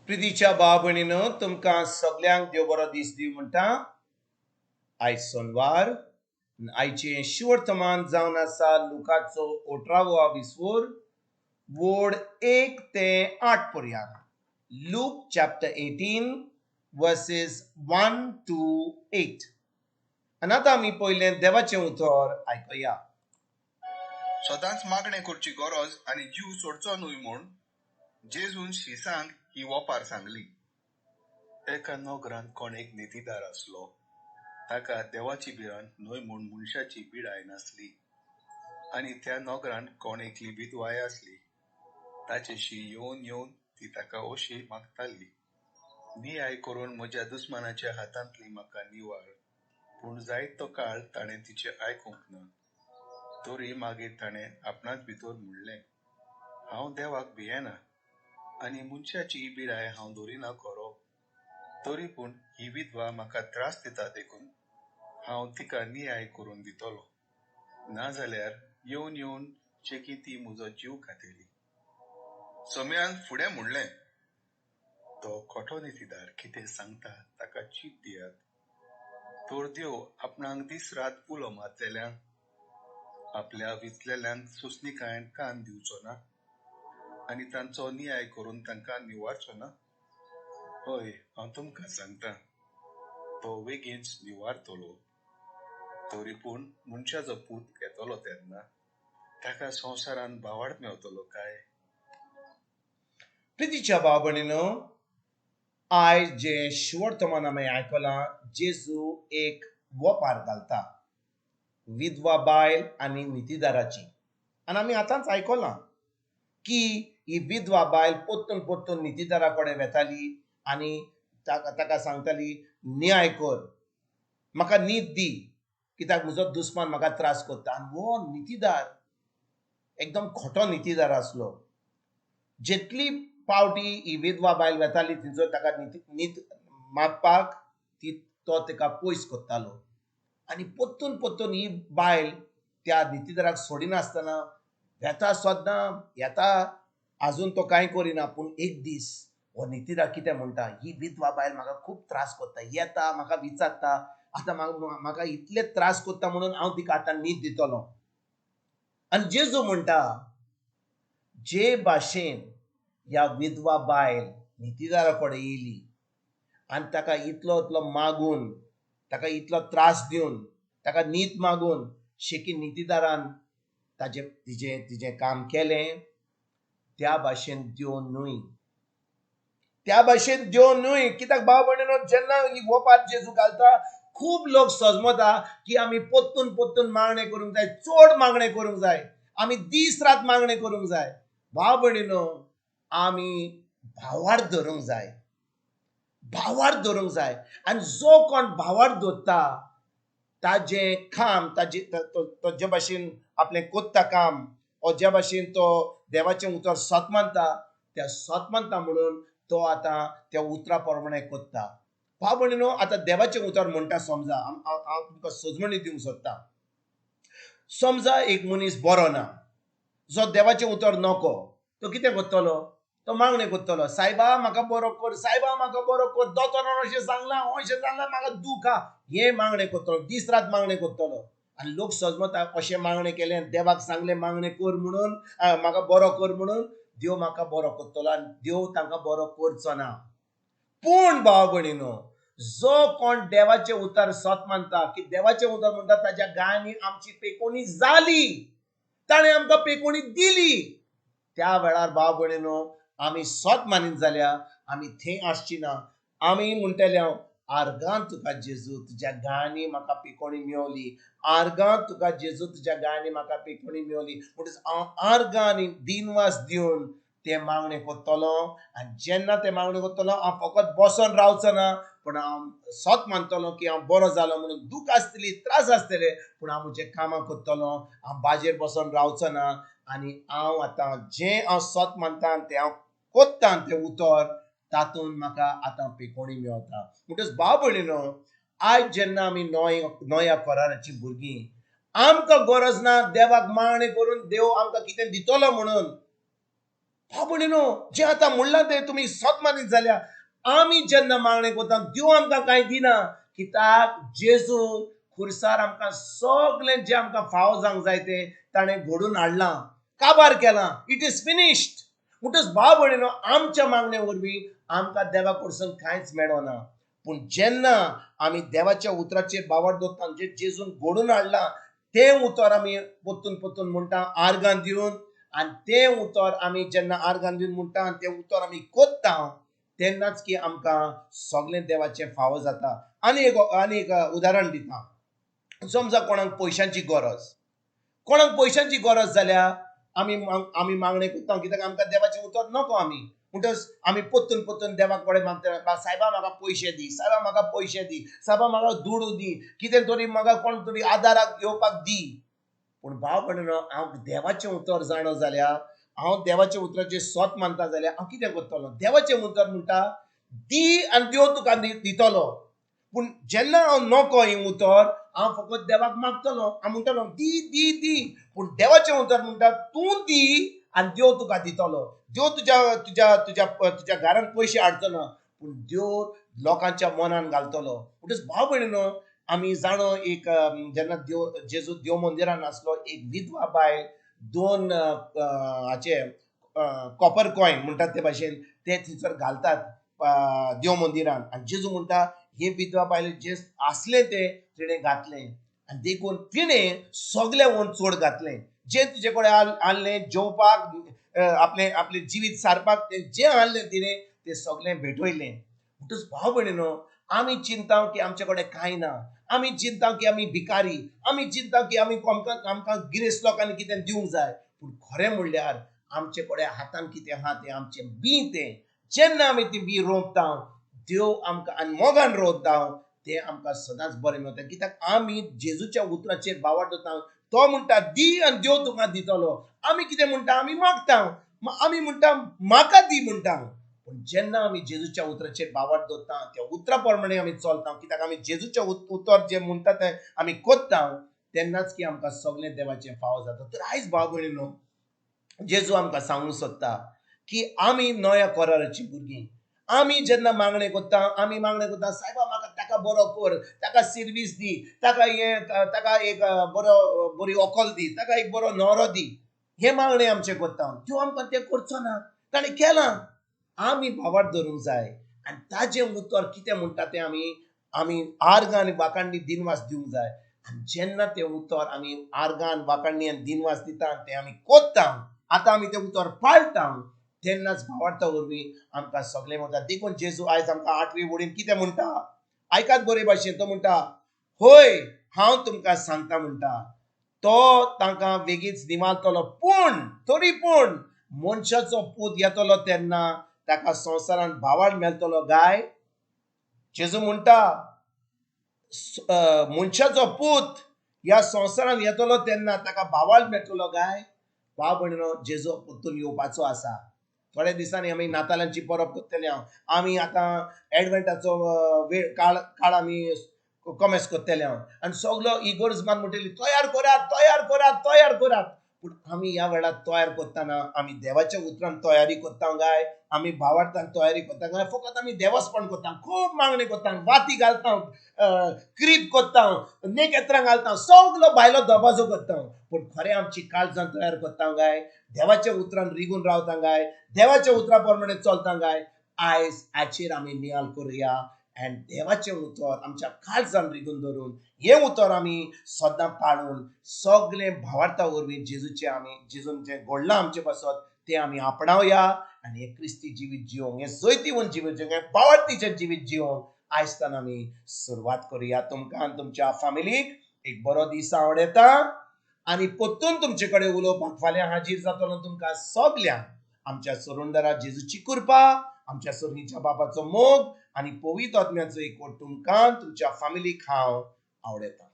प्रितीच्या भाव भयणीनो, तुमकां सगल्यांक देव बरो दीस दिवं म्हणटा. आयज सोनवार. आयचें शिवर्तमान जावन आसा लुकाचो अठरावो विसवोर, वोड 1 ते 8 पर्यंत. Luke chapter 18, verses 1 to 8. आनी आतां आमी पयलें देवाचें उतर आयकुया. सदांच मागणें करची गरज आनी जीव सोडचो न्हय म्हूण जेजून शिसांक ही ओपार सांगली. एका नगरांत कोण एक नितीदार आसलो. ताका देवाची भिरांत न्हय म्हूण मनशाची बिडाय नासली. आनी त्या नगरांत कोण एकली विधवाय आसली. ताचेशी येवन येवन ती ताका अशी मागताली, नियाय करून म्हज्या दुस्मानाच्या हातांतली म्हाका निवार. पूण जायतो काळ ताणें तिचें आयकूंक ना. तरी मागीर ताणें आपणाच भितर म्हणलें, हांव देवाक भियेना आनी मनशाची बिडाय हांव धरिना खरो, तरी पूण ही विधवा म्हाका त्रास दिता देखून हांव तिका नियाय करून दितलो, नाजाल्यार येवन येवन शेकी ती म्हजो जीव खातली. सोम्यान फुडें म्हणलें, तो खोटो नितीदार कितें सांगता ताका चीत दियात. तर देव आपणाक दीस रात उलो मारतल्यांक, आपल्या विचलेल्यांक सोंसणिकायेन कान दिवचो ना आनी तांचो नियाय करून तांकां निवारचो ना? हय, हांव तुमकां सांगता, तो वेगींच निवारतलो. तरी पूण मनशाचो पूत येतलो तेन्ना ताका संवसारांत भावार्थ मेवतलो काय? प्रितीच्या भाव भयणीनो, आयज जें शिवर्तमान आमी आयकलां, जेजू एक वोपार घालता विधवा बायल आनी नितीदाराची. आनी आमी आतांच आयकलां की ही विधवा बायल परतून परतून नितीदारा कडेन वेताली आनी ताका सांगताली, न्याय कर, म्हाका नीत दी, कित्याक म्हजो दुस्मान म्हाका त्रास करता. आनी हो नितीदार एकदम खोटो नितीदार आसलो. जितली पावटी ही विधवा बायल वेताली थंयसर ताका नीत मागपाक, ती तो ताका पयस करतालो. आनी परतून परतून ही बायल त्या नितीदाराक सोडिनासतना वेता, सद्दां येता, आजून तो कांय करिना. पूण एक दीस हो नितीदार कितें म्हणटा, ही विधवा बायल म्हाका खूब त्रास करता, येता, म्हाका विचारता, आतां म्हाका इतले त्रास करता म्हणून हांव तिका आतां नीत दितलो. आनी जेजू म्हणटा, जे भाशेन ह्या विधवा बायल नितीदारा कडेन येयली आनी ताका इतलो इतलो मागून, ताका इतलो त्रास दिवन, ताका नीत मागून शेकी नितीदारान ताजें तिजें तिजें काम केलें, त्या भाशेन देव न्हय, त्या भाशेन देव न्हय. कित्याक भाव भयणीनो, जेन्ना ही वोपार जेजू घालता, खूब लोक सजमता की आमी परतून परतून मागणें करूंक जाय, चड मागणें करूंक जाय, आमी दीस रात मागणें करूंक जाय. भाव भयणीनो, आमी भावार्थ धरूंक जाय, भावार्थ धरूंक जाय. आनी जो कोण भावार्थ धरता, ताजें काम ताजे तो जे भाशेन आपलें कोत्ता काम, ओ ज्या भाशेन तो देवाचें उतर सत मानता, त्या सत मानता म्हणून तो आतां त्या उतरा प्रमाणे कोत्ता. भाव भयणीनो, आतां देवाचें उतर म्हणटा, समजा हांव तुमकां सजमणी दिवंक सोदता. समजा एक मनीस बरो ना, जो देवाचें उतर नको, तो कितें करतलो? तो मागणें करतलो, सायबा म्हाका बरो कर, सायबा म्हाका बरो कर, दोतोरान अशें सांगलां, अशें सांगलां, म्हाका दूख आहा. हें मागणें करतलो, दीस रात मागणें करतलो. आनी लोक सजमता, अशें मागणें केलें, देवाक सांगलें मागणें कर म्हणून, म्हाका बरो कर म्हणून, देव म्हाका बरो करतलो. आनी देव तांकां बरो करचो ना. पूण भाव भयणीनो, जो कोण देवाचें उतर सत मानता की देवाचें उतर म्हणटा, ताच्या गायांनी आमची पेकोणी जाली, ताणें आमकां पेकोणी दिली, त्या वेळार भाव भयणीनो, आमी सत मानीत जाल्यार आमी थंय आसची ना. आमी म्हणटले हांव, आर्गां तुका जेजू, तुज्या गायांनी म्हाका पिकोणी मेवली. आर्गां तुका जेजू, तुज्या गायांनी म्हाका पिकोणी मेवली. म्हणटच हांव आर्गां आनी दिनवास दिवन तें मागणें करतलो. आनी जेन्ना तें मागणें करतलो, हांव फकत बसोन रावचो ना, पूण हांव सत मानतलो की हांव बरो जालो म्हणून. दूख आसतली, त्रास आसतले, पूण हांव म्हजें कामां करतलो, हांव बाजेर बसोन रावचो ना. आनी हांव आतां जें हांव सत मानता तें हांव कोत्ता, तें उतर, तातूंत म्हाका आतां पिकोणी मेवता. म्हणटच भाव भयणीनो, आयज जेन्ना आमी नव्या कराराची भुरगीं, आमकां गरज ना देवाक मागणें करून देव आमकां कितें दितलो म्हणून. भाव भयणीनो, जें आतां म्हणलां तें तुमी सत मानीत जाल्यार आमी जेन्ना मागणें करता देव आमकां कांय दिना, कित्याक जेजून खुर्सार आमकां सगळें जें आमकां फावो जावंक जाय तें ताणें घडून हाडलां, काबार केलां. It is finished. म्हणटच भाव भयणीनो, आमच्या मागणे वरवीं आमकां देवा कडसून कांयच मेळना. पूण जेन्ना आमी देवाच्या उतराचेर बावड दवरता, जें जेजून घडून हाडलां तें उतर आमी परतून परतून म्हणटा आर्गां दिवन, आनी तें उतर आमी जेन्ना आर्गां दिवन म्हणटा आनी तें उतर आमी कोत्ता तेन्नाच की आमकां सगळें देवाचें फावो जाता. आनी एक उदाहरण दिता. समजा कोणाक पयशांची गरज, कोणाक पयशांची गरज जाल्यार आमी आमी मागणें करता, कित्याक आमकां देवाचें उतर नको. आमी म्हणटच आमी परतून परतून देवाक कडेन मागता, सायबा म्हाका पयशे दी, सायबा म्हाका पयशे दी, सायबा म्हाका दुडू दी, कितें तरी म्हाका कोण तरी आदाराक येवपाक दी. पूण भाव भयणीनो, हांव देवाचें उतर जाणो जाल्यार, हांव देवाच्या उतराचें सत मानता जाल्यार हांव कितें करतलो? देवाचें उतर म्हणटा दी आनी देव तुका दितलो. पूण जेन्ना हांव नको हें उतर, हांव फकत देवाक मागतलो, हांव म्हणटलो दी दी दी. पूण देवाचें उतर म्हणटा तूं दी आनी देव तुका दितलो. देव तुज्या तुज्या तुज्या तुज्या घरान पयशे हाडचो ना, पूण देव लोकांच्या मनान घालतलो. म्हणटच भाव भयणीनो, आमी जाणो एक जेन्ना देव जेजू देव मंदिरान आसलो, एक विधवा बायल दोन हाचे कॉपर कॉयन म्हणटात ते भाशेन ते थंयसर घालतात देव मंदिरान. आनी जेजू म्हणटा हे विधवा बायल जे आसलें तें तिणें घातलें, आनी देखून तिणें सगळें वोन चड घातलें. जें तिचे कडेन हाडलें जेवपाक, आपलें आपलें जिवीत सारपाक तें जें हाडलें तिणें तें सगळें भेटयलें. म्हणटच भाव भयणीनो, आमी चिंता की आमचे कडेन कांय ना, आमी चिंता की आमी भिकारी, आमी चिंता की आमी आमकां गिरेस्त लोकांनी कितें दिवंक जाय. पूण खरें म्हणल्यार आमचे कडेन हातान कितें आहा तें आमचें बीं. तें जेन्ना आमी ती बीं रोंपता, देव आमकां आनी मोगान रोंपता, तें आमकां सदांच बरें मेळटा. कित्याक आमी जेजूच्या उतराचेर बावड दवरता. तो म्हणटा दी आनी देव तुका दितलो. आमी कितें म्हणटा? आमी मागता, आमी म्हणटा म्हाका दी म्हणटा. पूण जेन्ना आमी जेजूच्या उतराचेर बावड दवरता, त्या उतरा प्रमाणे आमी चलता, कित्याक आमी जेजूचें उतर जें म्हणटा तें आमी कोत्ता, तेन्नाच की आमकां सगळें देवाचें फावो जाता. तर आयज भाव भयणीनो, जेजू आमकां सांगूंक सोदता की आमी नव्या कराराचीं भुरगीं. आमी जेन्ना मागणें करता, आमी मागणें करता, सायबा म्हाका ताका बरो कर, ताका सिर्वीस दी, ताका हें, ताका एक बरो बरी अकल दी, ताका एक बरो न्हवरो दी, हें मागणें आमचें करता. त्यो आमकां तें करचो ना, ताणें केलां. आमी भावार्थ धरूंक जाय आनी ताजें उतर कितें म्हणटा तें आमी आमी आर्गां आनी वाखाणणी दिनवास दिवंक जाय. आनी जेन्ना तें उतर आमी आर्गान वाखाणणी आनी दिनवास दिता, तें आमी कोत्ता, आतां आमी तें उतर पाळटा, तेन्नाच भावार्था वरवीं आमकां सगळें मेळटा. देखून जेजू आयज आमकां आठवी वडीन कितें म्हणटा, आयकात बरे भाशेन. तो म्हणटा, हय हांव तुमकां सांगता म्हणटा, तो तांकां वेगींच निमालतलो, पूण तरी पूण मनशाचो पूत येतलो तेन्ना ताका संवसारान भावार्थ मेळटलो गाय? जेजू म्हणटा मनशाचो पूत ह्या संवसारान येतलो तेन्ना ताका भावार्थ मेळटलो गाय? भाव भयणीनो, जेजू परतून येवपाचो आसा. थोड्या दिसांनी आमी नातालांची परब करतले. हांव आमी आतां एडवेंटाचो वेळ काळ काळ आमी कॉमेस करतले हांव, आनी सगलो इगर्ज मान म्हणटली तयार करात, तयार करात, तयार करात. पूण आमी ह्या वेळार तयार करतना आमी देवाच्या उतरान तयारी करता गाय? आमी भावार्थान तयारी करता गाय? फकत आमी देवस्पण करता, खूब मागणी करता, वाती घालता, क्रीप करता, नेकेत्रां घालता, सगलो भायलो दबाजो करता. पूण खरें आमची काळजां तयार करता गाय? देवाच्या उतरान रिगून रावता गाय? देवाच्या उतरा प्रमाणे चलता गाय? आयज हाचेर आमी नियाळ करुया आनी देवाचें उतर आमच्या काळजान रिगून धरून हें उतर आमी सदां पाळून सगळें भावार्था वरवीं जेजूचें आमी जेजून जें घडलां आमचे पासत तें आमी आपणावया आनी हें क्रिस्ती जिवीत जिवंक, हें जैतिवंत जिवीत जिवंक, हें भावार्थीचें जिवीत जिवंक आयजतान आमी सुरवात करुया. तुमकां आनी तुमच्या फामिलीक एक बरो दीस आवडटा आनी परतून तुमचे कडेन उलोवपाक फाल्यां हाजीर जातलो. तुमकां सगल्यांक आमच्या सरुंदरा जेजूची कृपा, आमच्या सोरणीच्या बापाचो मोग आनी पवित्र आत्म्याचो एकवट तुमकां तुमच्या फामिलीक हांव आवडटा.